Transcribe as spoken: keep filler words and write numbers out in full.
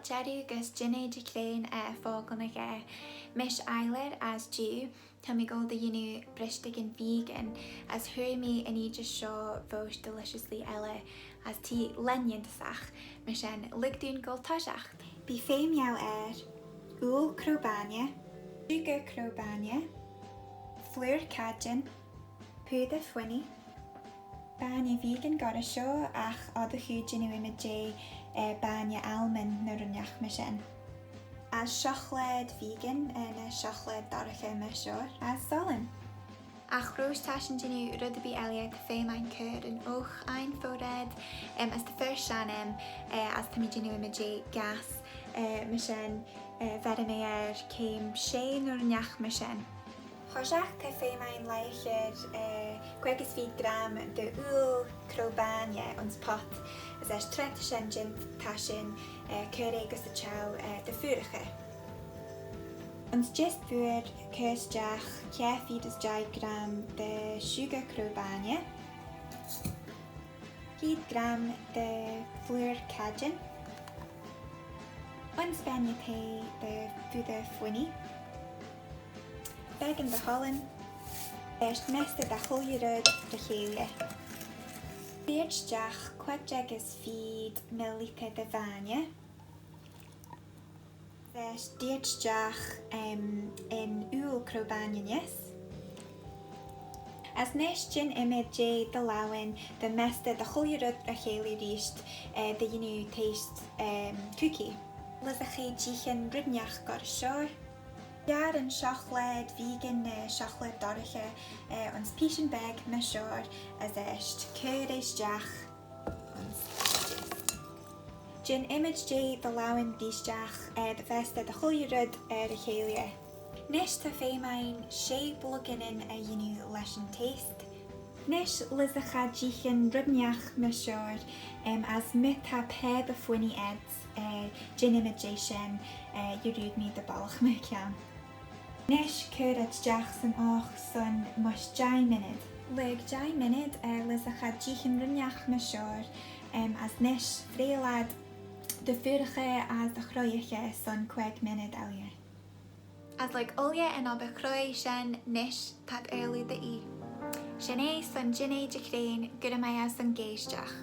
Jarroo gys Jinae Jecrean eh, fockle ny ghaa. Mish Eiler as jiu, ta mee goll dy yannoo brishtaghyn vegan, as hooar mee yn oidys shoh voish Deliciously elley, as t'ee lane yindyssagh, myr shen lurg dooin goll toshiaght. Bee feum eu er: ooyl cro-bainney, shuggey cro-bainney, flour cadjin, poosey fuinnee, bainney vegan goll rish shoh, agh oddagh oo jannoo ymmyd jeh eh, bainney almond ny rinneagh myr shen. As shiockleyr vegan eh, ny shiockleyr dorraghey myr shoh, as sollym. Agh roish ta shin jannoo red erbee elley, ta feem ain cur yn oagh ain foddey, em, as ta fer shenn aym, eh, as ta mee jannoo ymmyd jeh gaas, eh, myr shen, eh, ver mee er keim shey ny rinneagh myr shen. Toshiaght ta feem ain leighey eh, queig as feed gram dy ooyl cro-bainney ayns pot, as eisht tra ta shen jeant ta shin eh, cur eh gys y çheu eh, dy fouraghey. Ayns jees foayr, cur stiagh kiare feed as jeih gram dy shuggey cro-bainney, feed gram dy flour cadjin, un spenney tey dy foosey fuinnee, beggan dy hollym, eisht mastey dy chooilley red ry-cheilley. Feed stiagh queig as feed milliliter dy vainney, eisht feed stiagh em, yn ooyl cro-bainney neesht. As nish jean ymmyd jeh dy laueyn dy mastey dy chooilley red ry-cheilley reesht eh, dy yannoo taste em, cookie. Lhisagh eh jeeaghyn rinneagh goll rish shoh. Giare yn shiockleyr vegan ny shiockleyr dorraghey eh, ayns peeshyn beg myr shoh, as eisht cur eh stiagh ayns jees. Jean ymmyd jeh dy laueyn reesht eh, dy mastey dy chooilley red eh, ry-cheilley. Nish ta feem ain shey blugganyn y yannoo lesh yn taste. Nish lhisagh eh jeeaghyn rinneagh myr shoh, em, as my ta pabyr fuinnee ayd eh, jean ymmyd jeh shen eh, yarrood mee dy bollagh mychione. Nish cur eh stiagh 'syn oagh son mysh jeih minnid. Lurg jeih minnid eh, lhisagh eh jeeaghyn rinneagh myr shoh, em, as nish freayll ad dy foraghey as dy chroiaghey son queig minnid elley. As lurg ooilley yn obbyr chroie shen nish, t'ad aarloo dy ee. Shen eh son Jinae Jecrean, gura mie eu son geaishtagh.